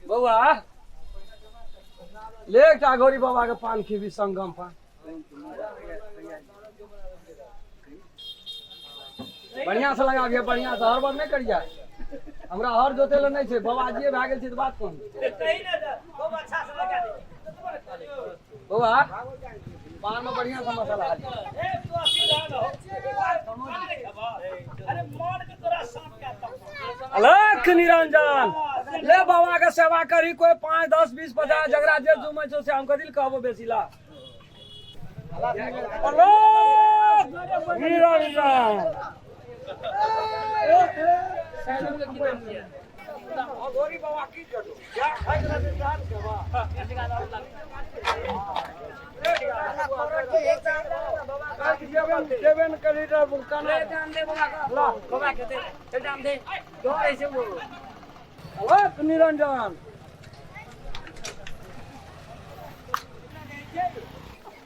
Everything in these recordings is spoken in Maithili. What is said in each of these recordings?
बौआ ले एकटा अघोरी बाबा के पान खीबी संगम पान बढ़िया से लगाबिए बढ़िया से हड़बड़ नहि करिए हमरा हर जोते लए नहि छै बाबाजीए भए गेल छै तऽ बात कोन बौआ पान में बढ़िया से मसाला अलख निरंजन ले बाबा के सेवा करी कोई 5 10 20 50 जकरा जे जुमै छौ से हम कथी लए कहबो बेसी ला अलख निरंजन अघोरी बाबा की करू क्या खाइ रहै साल के बा निरंजन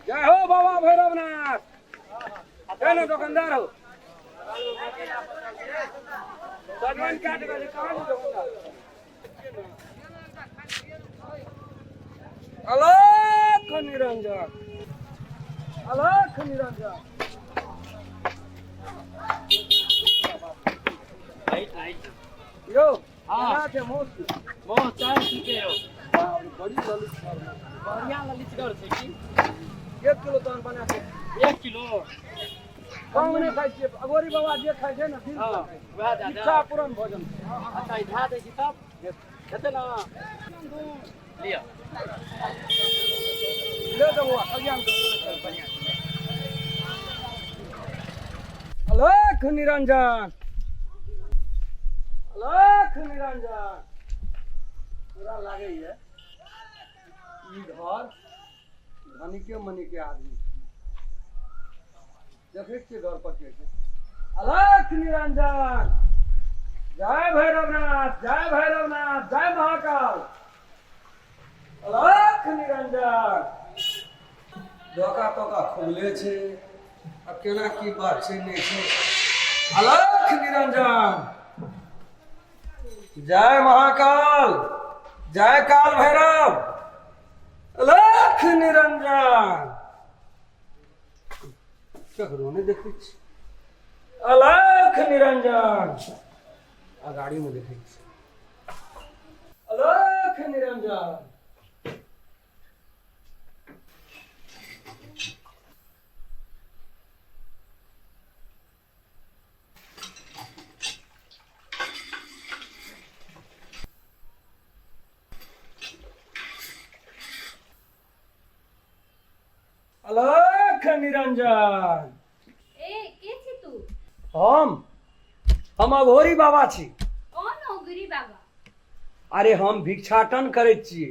जय हो बाबा भैरवनाथ जय ना दुकानदार हो सजमनि काट कहाँ दुकानदार अलख निरंजन अलख निरंजन यौ केना छै मौस मौस चाय ठीके यौ बाप रे, बड़ी ललित सर बढ़िया ललितगर छै की 1 किलो तहन बना के 1 किलो कम नहि खाइ छियै अगोरी बाबा जे खाइ छै ने दिल से खाइ छै। वएह दए इच्छा पूर्ण भोजन अच्छा ई धए दै छी तब हेतै ने लिअ ले दे बौआ कल्याण अलख निरंजन अलख निरंजन पूरा लागैए ई घर धनिके मनिके आदमी देखै छियै घर पर के छै अलख निरंजन जय भैरवनाथ जय भैरवनाथ जय महाकाल अलख निरंजन धोखा तोखा खुलले छै आ केना की बात छै नहि छै अलख निरंजन जय महाकाल जय काल भैरव अलख निरंजन ककरो नहि देखै छी अलख निरंजन अगाड़ीमे देखै छी अलख निरंजन अलख निरंजन ए के छी तू हम अघोरी बाबा छी कौन अघोरी बाबा अरे हम भिक्षाटन करै छियै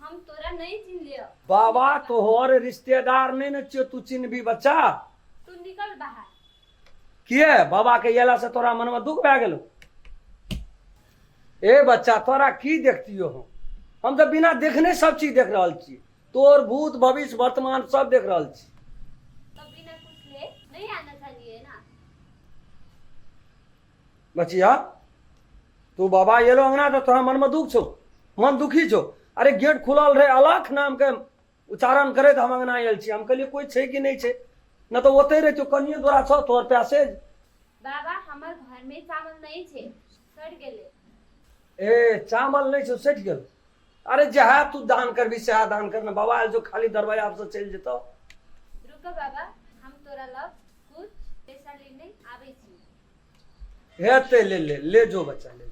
हम तोरा नहीं चिन्हलियो बाबा तोहर रिश्तेदार नहीं ने छियो तू चिन्हबी बच्चा तू निकल बाहर किए बाबा के अयला से तोरा मन में दुख भए गेलो ए बच्चा तोरा की देखतियो हम तऽ बिना देखने सब चीज देख रहल छी तोर भूत भविष्य वर्तमान सब देख रहल छी तो बिना कुछ ले नहीं आना चाहिए ना बचिया तू बाबा एलो अंगना तऽ तोरा मनमे दुख छौ मन दुखी छौ अरे गेट खुलल रहे अलख नामके उच्चारण करैत हम अंगना आयल छी हम कहलियै कोइ छै कि नहि छै नहि तऽ ओतहि रहितौ कनिए दूरा छौ तोहर पैसेज बाबा हमर घर में चावल नहीं छे सड़ गेले ए चावल नहि छौ सठि गेल अरे जएह तू दान करबी सएह दान करना बाबा आयल छौ खाली दरवाजा पर से चलि जेतौ रुको बाबा हम तोरा लग कुछ पैसा लेने आबै छी हेतै ले ले ले जो बच्चा ले जो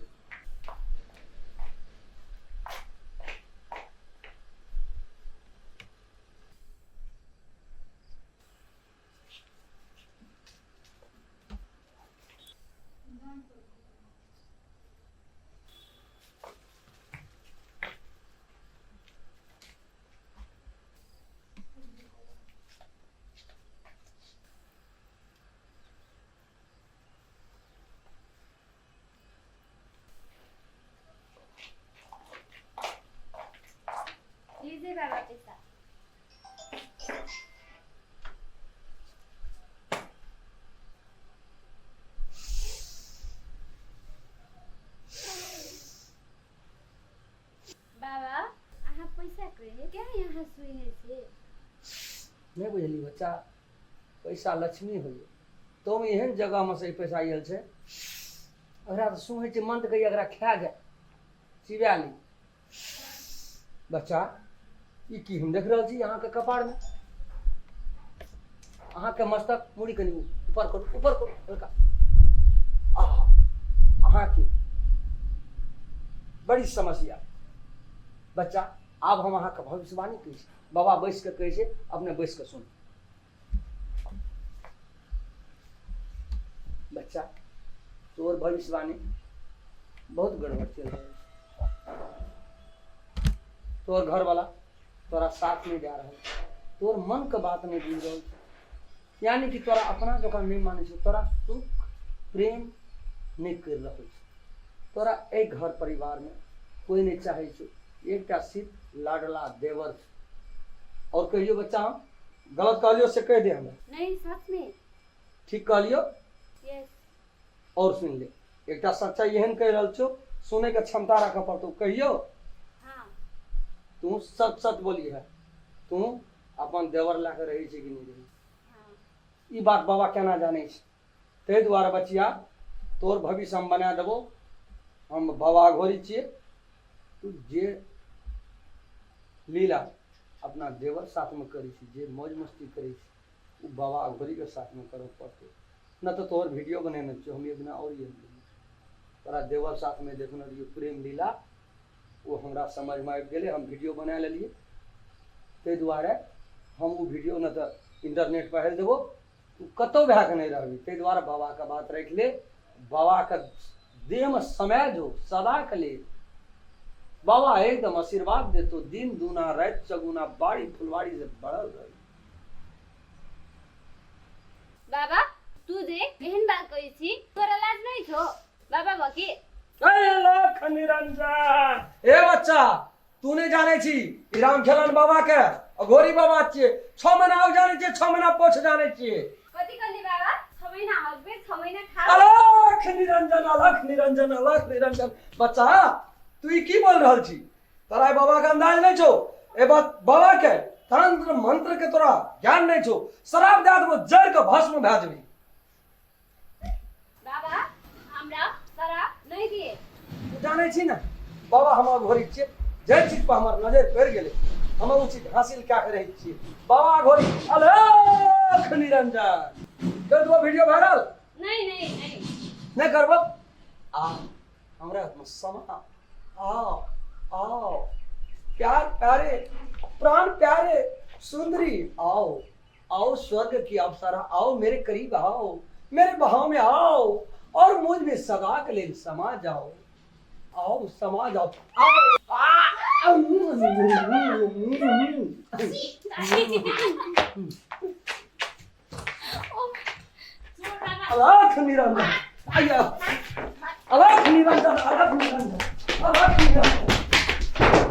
रहे क्या यहाँ सुइने से? नहि बुझली बच्चा, पैसा लक्ष्मी होइए। तो एहन जगहमे से ई पैसा आयल छै, एकरा तऽ सुनै छै मन तऽ कहिए एकरा खा जाय, चिबा ली। बच्चा, ई की हम देख रहल छी अहाँके कपारमे? अहाँके मस्तक मुड़ी कनि ऊपर करू, ऊपर करू हल्का। आहा, अहाँके बड़ी समस्या बच्चा। आब हम अहाँके भविष्यवाणी कहै छी, बाबा बैस कऽ कहै छै, अपने बैस कऽ सुन बच्चा। तोर भविष्यवाणी बहुत गड़बड़ चलि रहल छै। तोर घरवाला तोरा साथ नहि दए रहल छै, तोर मनके बात नहि बुझि रहल छै, यानी कि तोरा अपना जकाँ नहि मानै छै, तोरा सुख प्रेम नहि करि रहल छै। तोरा एहि घर परिवारमे कोइ नहि चाहै छौ, एकटा सिर्फ लाडला देवर छै। आओर कहियो बच्चा, हम गलत कहलियो से कहि दे हमरा। नहीं, सच में। ठीक कहलियो? यस। और सुनि ले, एकटा सच्चाई एहन कहि रहल छौ, सुनैके क्षमता राखऽ पड़तौ। कहियो? हाँ। तू सच सच बोली है, तू अपन देवर लए कऽ रहै छै कि नहि रहै? हाँ। ई बात बाबा केना जानै छै? ताहि दुआरे बचिया, तोर भविष्य हम बना देबो। हम बाबा घोरी छियै। तू जे लीला अपना देवर साथमे करै छी, जे मौज मस्ती करै छी, ओ बाबा अघोरीके साथमे करऽ पड़तै। नहि तऽ तोहर वीडियो बनेने छियौ हम एक दिना, आओर ये तोरा देवर साथमे देखने रहियौ प्रेम लीला, ओ हमरा समझमे आबि गेलै, हम वीडियो बना लेलियै। ताहि दुआरे हम ओ वीडियो नहि तऽ इंटरनेट पर हेल देबो, तू कतहु भए कऽ नहि रहबी। ताहि दुआरे बाबाके बात राखि ले, बाबाके देहमे समय जो सदाके लेल। बाबा एकदम आशीर्वाद देतो, दिन दूना राति चौगुना, बाड़ी फुलवाड़ी से भरल रही। बाबा, तू जे एहन बात कहै छी, तोरा लाज नहीं छौ बाबा भकी? लख निरंजन। ए बच्चा, तू नहि जानै छी ई राम खेलन बाबा के अघोरी बाबा छियै। 6 महीना आउ जानै छियै, 6 महीना पोछ जानै छियै। कथी कहली बाबा? 6 महीना हकबे, 6 महीना खा। अलख निरंजन, अलख निरंजन, अलख निरंजन। बच्चा, तू ई की बोल रहल छी? तोरा ई बाबा के अंदाज नहि छौ, ए बात बाबा के तंत्र मंत्र के तोरा ज्ञान नहि छौ। शराब दए देबो, जड़ के भस्म भए जेबही। बाबा, हमरा शराब नहीं दिए। तू जानै छी ने बाबा, हम अघोरी छियै। जे चीज पर हमर नजर पड़ि गेलै, हम ओ चीज हासिल कए के रहै छियै। बाबा अघोरी, अलख निरंजन। कर देबो वीडियो वायरल। नहीं नहीं नहीं। नहि करबो? आ हमरा समा, आओ आओ, प्यार प्यारे, प्राण प्यारे, सुंदरी, आओ आओ, स्वर्ग की अप्सरा, आओ मेरे करीब, आओ मेरे बहाव में आओ और मुझ में सदा के लिए समा जाओ, आओ समा जाओ, आओ आ, छोड़ बाबा। अलख निरंजन, आइया, अलख निरंजन, अलख निरंजन, अलख निरंजन।